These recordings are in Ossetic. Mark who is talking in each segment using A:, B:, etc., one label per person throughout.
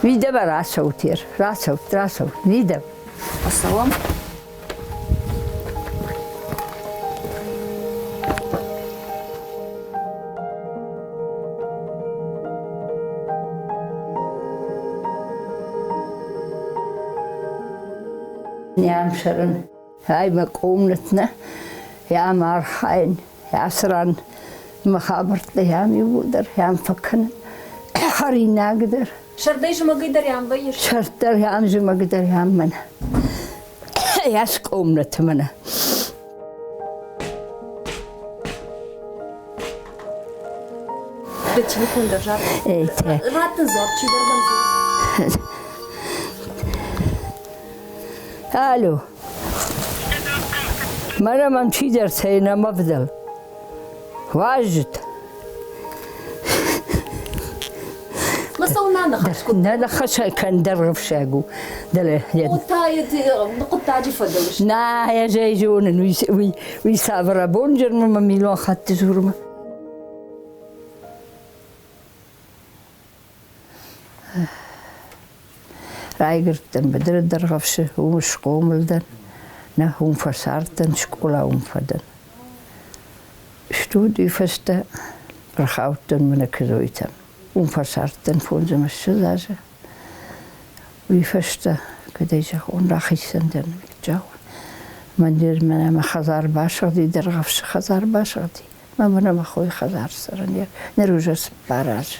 A: Мидӕмӕ рацӕут, ер, рацӕут, рацӕут, мидӕм.
B: Ацӕуӕм.
A: Нӕм сӕрын ай мӕ комнатнӕ, йӕм архайын, ацы ран мӕ хабӕрттӕ йӕм иууылдӕр йӕм фӕкӕнын, хӕринаг дӕр.
B: Сӕрдӕй зымӕгӕй дӕр ӕм вӕййыс?
A: Сӕрд дӕр ӕм, зымӕг дӕр ӕм мӕнӕ. Йӕ скъомнаты мӕнӕ.
B: Дӕ телефон дӕр загъта. Раттын дзуапп, чидӕр дӕм дзуры.
A: Алло. Мӕнӕ мӕм чидӕртӕ нӕм ӕвдӕл. Уазджытӕ. Нӕ ныхасӕй кӕндӕр ӕфсаг у.
B: Хъуыддаджы фӕдыл.
A: Нӕ, ӕз ӕй зонын, уый цавӕр абонджын мӕ милуан хатты дзурмӕ. Райгуырдтӕн быдыры Дӕргъӕвсы, уым схъомыл дӕн, нӕ уым фӕцардтӕн, скъола уым фӕдӕн. Студийы фӕстӕ ӕрхаудтӕн мӕнӕ Кызойтӕм. Уым фӕцардтӕн 25 азы. Уый фӕстӕ, кӕдӕй зӕгъон, рахицӕн дӕн, зӕгъон. Мӕн мӕнӕ мӕ хӕдзар басыгъди, Дӕргъӕвсы хӕдзар басыгъди. Мӕ мӕнӕ мӕ хойы хӕдзар цӕрын ныр уже 4 азы.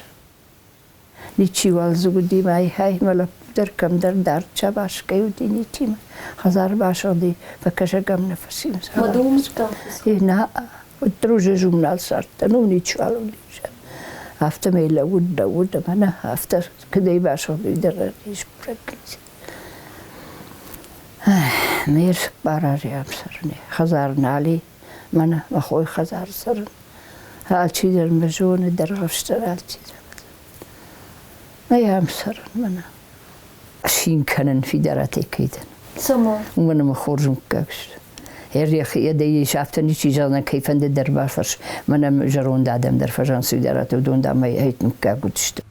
A: Ничиуал дзы уыди мӕйхӕй, мӕ лӕппу дӕр кӕмдӕр дард сабаскӕй уыди ничима. Хӕдзар басыгъди, фӕкӕсӕг ӕм нӕ фӕци. Нӕ, уӕддӕр уже журнал цардтӕн, уым ничиуал уыди. Афтӕмӕй лӕууыд, лӕууыд ӕмӕ нӕ афтӕ кӕдӕй басыгъди дӕр ис Ме 4 азы ам цӕрын. Хӕдзар нал и, мӕнӕ мӕ хойы хӕдзар цӕрын. Алчидӕр мӕ зоны, дӕргъӕвсдӕр алчидӕр. Мӕ ам цӕрын мӕнӕ. Цин кӕнын Фидаратӕй кӕй дӕн.
B: Цӕмӕ?
A: Уымӕн ӕмӕ хорз мыггаг сты. Йӕ ис афтӕ ничи зӕгъдзӕн, кӕй фӕнды дӕр бафӕрс. Мӕнӕ зӕронд адӕм дӕр фӕзӕгъынц Фидараты, уыдон дам ӕй мыггаг уыдысты.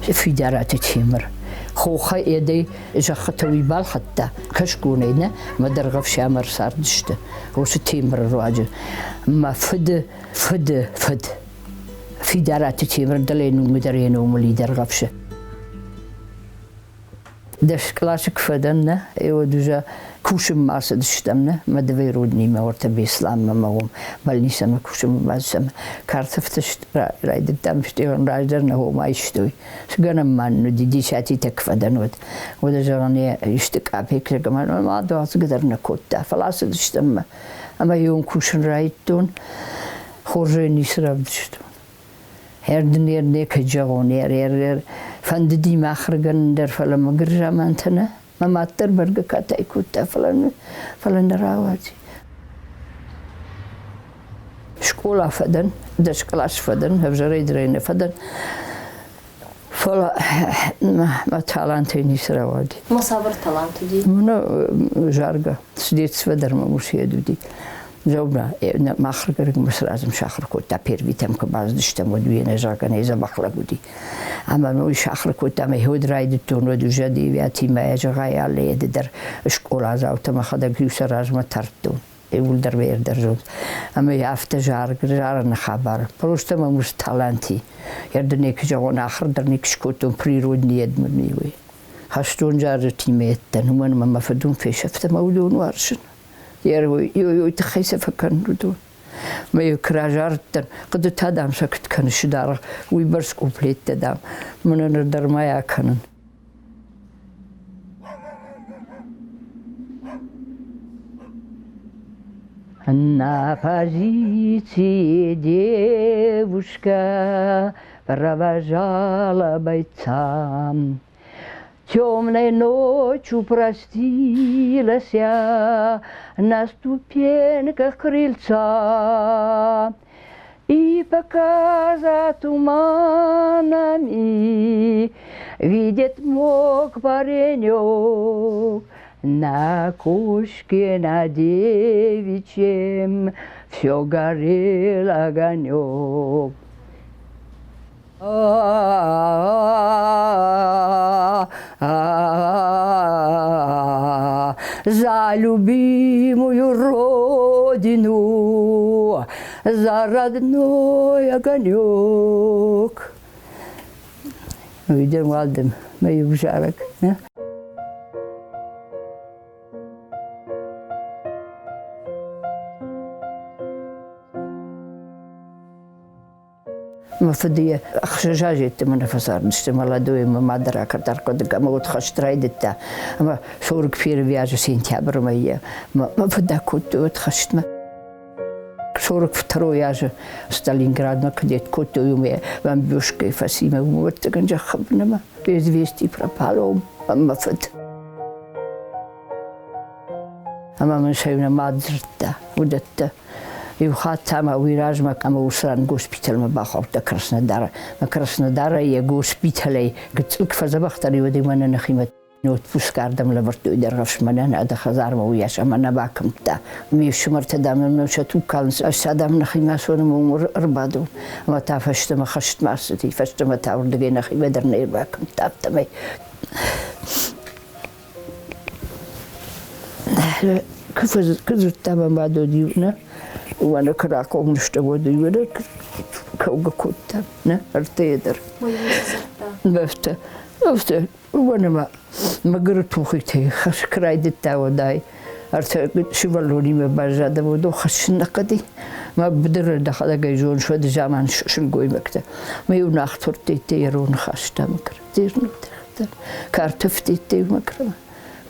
A: Фидараты Темыр. Хохӕй едӕй зӕххытӕ уый балхӕдта, кӕсгонӕй нӕ, мӕ дӕргъӕвсӕм ӕрцардысты уыцы Темыры руаджы. Мӕ фыды фыды фыд Фидараты Темыр дӕлӕ нумы дӕр йӕ номыл и Дӕргъӕвсы. Дӕс къласы куы фӕдӕн, нӕ, уӕд уже кусынмӕ ацыдыстӕм, нӕ, мӕ двоюродныймӕ уӕртӕ Бесланмӕ мӕ уым больницӕмӕ кусынмӕ бацыдыстӕм. Картӕфтӕ райдыдтам стъигъын, раздӕр нӕ уым айстой. Цы гӕнӕн ма нын уыди, десятитӕ куы фӕдӕн, уӕд. Уӕдӕ зӕгъын, исты къапек зӕгъӕм, ма дуадзгӕ дӕр нӕ кодта, фӕлӕ ацыдыстӕм ӕмӕ иу кусын райдыдтон, хорзӕй ницы равдыстон. Ӕрдынер некӕд зӕгъон, ӕр фӕндыди мӕ ахуыргӕнӕн дӕр, фӕлӕ мӕгуыр замантӕ нӕ. Мӕ мад дӕр бӕргӕ катай кодта, фӕлӕ, фӕлӕ нӕ рауадзи. Скъола фӕдӕн, дӕс кълас фӕдӕн, ӕвзӕрӕй дӕр нӕ фӕдӕн. Фӕлӕ мӕ талантӕй ницы рауади.
B: Ма цавӕр талант уыди?
A: Мӕнӕ заргӕ, с детства дӕр мӕ усед уыди. Зӕгъгӕ, махыргӕрӕгмӕ сразы сахуыр кодта, первитӕм куы бацыдыстӕм, уӕд уый ӕнӕзӕгъгӕ нӕ дзӕбӕх лӕг уыди. Ӕмӕ мӕ уый сахуыр кодта, ӕмӕ уӕд райдыдтон, уӕд уже девятимӕ, зӕгъай, алы еды дӕр скъоладзаутӕ мӕхӕдӕг-иу сӕ размӕ тардтон. Иууылдӕр мӕ дӕр зонд. Ӕмӕ афтӕ зарыны хабар. Просто мӕм уыцы талант и. Ердынеки зӕгъон, ахуыр дӕр никуы скодтон, природный едмӕ уый. Хӕстон зарджытимӕ едтӕн, уымӕн ӕмӕ мӕ фыд уым фесӕфт ӕмӕ уыдон уарзын. Йой тыххӕй сӕ фӕкӕнын уыдон. Мӕ куы разардтӕн, хъуыдытӕ, дам, сӕ куыд кӕныс даргъ, уыйбӕрц куплеттӕ, дам, мӕнӕ ныр дӕр ма акӕнын. На позиции девушка провожала бойца. Темной ночью простилась я на ступеньках крыльца. И пока за туманами видит мог паренек. На кушке на девичьем все горел огонек. За любимую родину, за родной огонек. Уйдем алдым, мою жарок. Мӕ фыды йӕ ӕхсӕз азы йеддӕмӕ нӕ фӕцардысты, молодой мӕ мад ракӕрдӕрхъуыды ӕмӕ уӕд хӕст райдыдта. Ӕмӕ 41 азы сентябры мӕйы мӕ фыд акодтой уӕд хӕстмӕ. 42 азы Сталинградмӕ кадет кодтой, уым бомбежкӕйы фӕци мӕ уым зӕххы бынмӕ. Без вести пропал мӕ фыд. Ӕмӕ мын сӕ нӕ мад дзырдта уыдӕттӕ. Иу хатт та ма уый размӕ ӕмӕ уыцы ран госпиталмӕ бахаудта Краснодары. Мӕ Краснодарӕй йӕ госпиталӕй гыццыл куы фӕдзӕбӕхдӕр и, уӕд мӕнӕ нӕхимӕ отпуск ардӕм лӕвӕрдтой дӕргъӕвсмӕ нӕ нӕ хӕдзармӕ уыйас ӕмӕ нӕ бакуымдта. Ме фсымӕртӕ, дам, мын сӕ туг калынц, ӕз та, дам, нӕхимӕ цон ӕмӕ уым ӕрбадон. Ӕмӕ та фӕстӕмӕ хӕстмӕ ацыди, фӕстӕмӕ та уырдыгӕй нӕхимӕ дӕр нӕ ӕрбакуымдта, афтӕмӕй. Куы дзырдта мӕ мад, уӕд-иу нӕ уӕнӕ куы рахъомыл стӕм, уӕд-иу нӕ кӕугӕ кодтам, нӕ ӕртӕйӕ дӕр. Афтӕ, афтӕ, уымӕн ӕмӕ мӕгуыры тухитӕй хӕс куы райдыдта, уӕдӕй ӕртӕ сывӕллонимӕ баззад ӕмӕ уыдон хӕссын нӕ хъуыди. Мӕ быдыры дӕхӕдӕг ӕй зоныс, уӕды заман сылгоймӕгтӕ. Мӕ-иу нахтуырдтӕ йӕ роны хаста мӕгуыр. Картӕфтӕ мӕгуыр.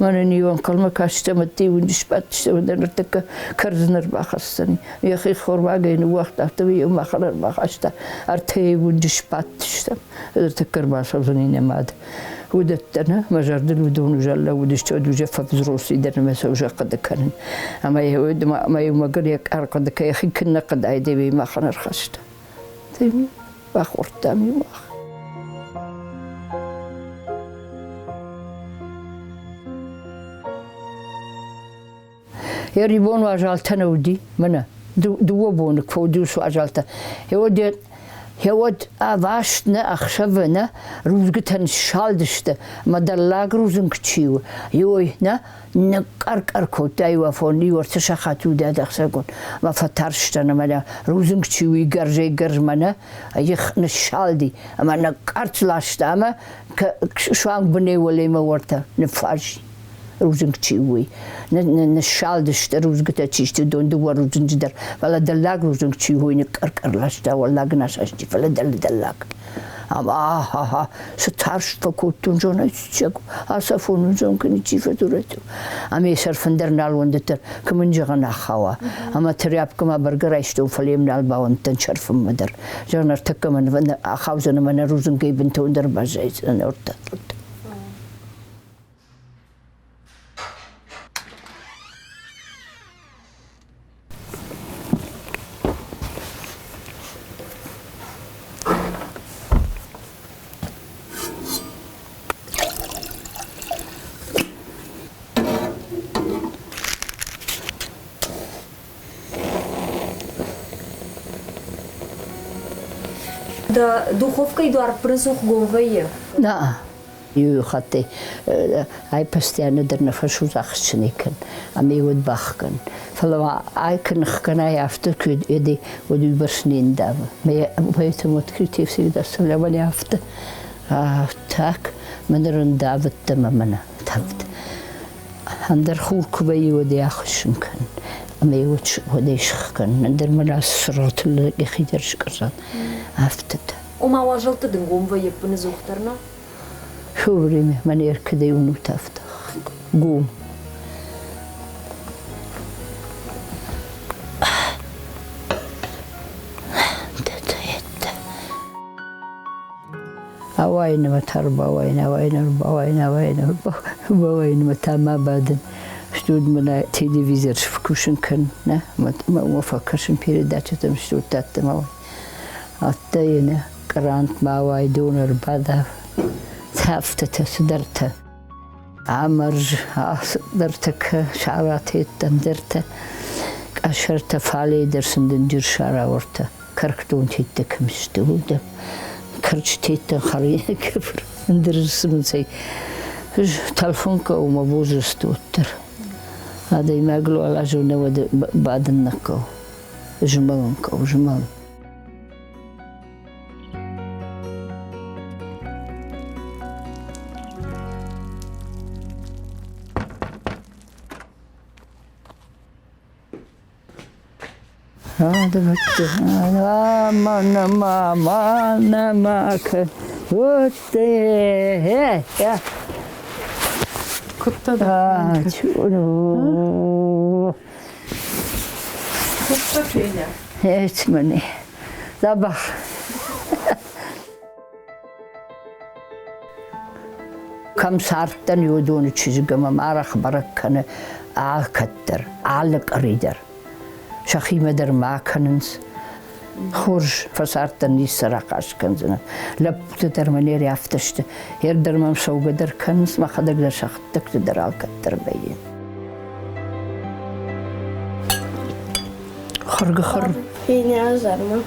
A: Мӕнӕн иу ӕнхъӕлмӕ кастӕн ӕмӕ уынджы сбадтыстӕм ӕмӕ ныртӕккӕ кӕрдзын ӕрбахӕсдзӕни. Йӕхи хормагӕй ныууагъта, афтӕмӕй йӕ махӕн ӕрбахаста. Ӕртӕйы уынджы сбадтыстӕм. Ныртӕккӕ ӕрбацӕудзӕни нӕ мад. Уыдӕттӕ нӕ мӕ зӕрдыл уыдон уже лӕууыдысты, уӕд уже фӕвзрослый дӕр ӕмӕ сӕ уже хъуыды кӕнын. Ӕмӕ ӕмӕ-иу мӕгуыр йӕ ӕрхъуыды кӕй йӕхи куыннӕ хъуыдаид, ӕви махӕн ӕрхаста. Бахордтам-иу мах. Ӕрибон уазалтӕ нӕ уыди, мӕнӕ дыууӕ боны куы уыди уыцы уазалтӕ. Гъеуӕд ӕваст нӕ ӕхсӕвы нӕ рудзгуытӕн ссалдысты, ӕмӕ дӕллаг рудзынг чи у, иой нӕ ныкъкъӕр-къӕр кодта иу афон, иу ӕртӕ сахаты уыдаид ӕхсӕвыгон. Ӕмӕ фӕтарстӕн ӕмӕ нӕ рудзынг чи у, уый гӕрзӕй-гӕрзмӕ нӕ их ныссалди ӕмӕ ныкъкъӕрцц ласта ӕмӕ суанг бынӕй уӕлемӕ уӕртӕ ныффаз рудзынг чи у, уый. Ныссалдысты рудзгуытӕ чи сты, уыдон дыууӕ рудзынджы дӕр, фӕлӕ дӕллаг рудзынг чи у, уый ныкъкъӕр-къӕр ласта, уӕллаг нӕ састи, фӕлӕ дӕллаг. Ӕмӕ ахаха, цы тарст фӕкодтон зонӕй чег, ацафон зон кӕны чи фӕдзурӕт. Ӕмӕ сӕрфын дӕр нал уӕндыдтӕн, куы мын зӕгъын ахауа. Ӕмӕ тряпкӕ ма бӕргӕ райстон, фӕлӕ йӕм нал бауӕндтӕн сӕрфынмӕ дӕр. Зӕгъын, ӕртӕккӕ мӕн ахаудзӕн ӕмӕ нӕ рудзынгӕй бынтондӕр баззайдзӕн ӕртӕ.
B: Дӕ духовкӕйы дуар ӕппынӕдзух гом вӕййы?
A: Нӕ, иу хаттӕй ай постоянно дӕр нӕ фӕсудзахсджын кӕн ӕмӕ уӕд бахгӕн. Фӕлӕ ма ай куы ныхгӕнай, афтӕ куы еде, уӕд уый бӕрц не ндавы. Поэтому открытие всегда оставлявали афтӕ. Так, мӕ ныр ӕндавыдтӕ мӕ мӕнӕ тӕвд. Ӕндӕр хур куы вӕййы, уӕд ӕй ахуыссын кӕн ӕмӕ йӕ уӕд ӕй сыхгӕн. Ӕндӕр мӕ ацы цыргъытыл йӕхи дӕр скъӕрдзӕн. Афтӕтӕ.
B: Ома уазӕлтты дын гом вӕййы ӕппынӕдзухдӕр, нӕ?
A: Все время мӕн ӕркӕдӕй уынут афтӕ. Гом. Ауайынмӕ та ӕрбауайын, ауайын, ӕрбауайын, ауайын, ӕрбауайынмӕ та ма бадын. Студ мын телевизор скусын кӕн, нӕ, мӕ фӕкӕсын передачӕтӕм студтӕттӕм ауай. Афтӕ йын кърант ма ауай, дон ӕрбадав. Афтӕтӕ цыдӕртӕ. Амарз ацыдӕртӕ саратеттӕ, ӕндӕртӕ, къӕсӕртӕ фалейы дӕр сын дынджыр сараортӕ, кӕркдонтеттӕ кӕм сты, уырдӕм. Кӕрчытеттӕн хӕринаг ӕндӕр цымынцӕй тӕлфын хъӕуы мӕ возраст уӕддӕр. Адӕймагыл уал азы нӕ уӕд бадын нӕ хъӕуы, змӕлын хъӕуы, змӕлын.
C: Куыдтӕ дӕ? Куыдтӕ, Феня?
A: Эцмани. Дзӕбӕх. Кӕм цардтӕн, уыдоны чызг ӕмӕ мӕ арӕх бӕрӕг кӕны алкӕддӕр, алы къуыри дӕр. Сӕхимӕ дӕр ма кӕнынц. Хорз фӕцардтӕн, ницы рахъаст кӕндзынӕн. Лӕппутӕ дӕр мӕ не рӕфтӕ сты. Ер дӕр мӕм цӕугӕ дӕр кӕнынц, мӕхӕдӕг дӕр сӕхӕддӕгты дӕр алкӕддӕр вӕййын. Хӕргӕ-хӕр.
B: Феня азарма.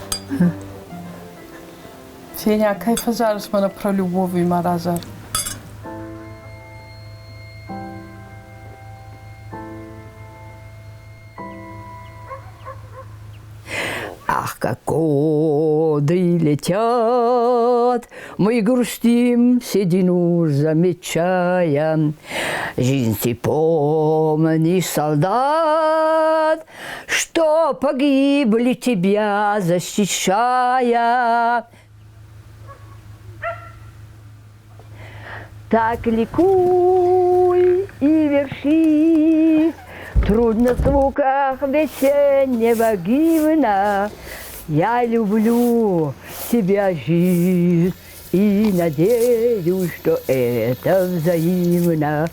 C: Феня, кӕй фӕзарыс мӕнӕ про любовь ма разар?
A: Ах, как годы летят, мы грустим, седину замечая. Жизнь ты помни, солдат, что погибли тебя защищая. Так ликуй и вершись, Трудно в звуках весеннего гимна. Я люблю тебя, жизнь, и надеюсь, что это взаимно.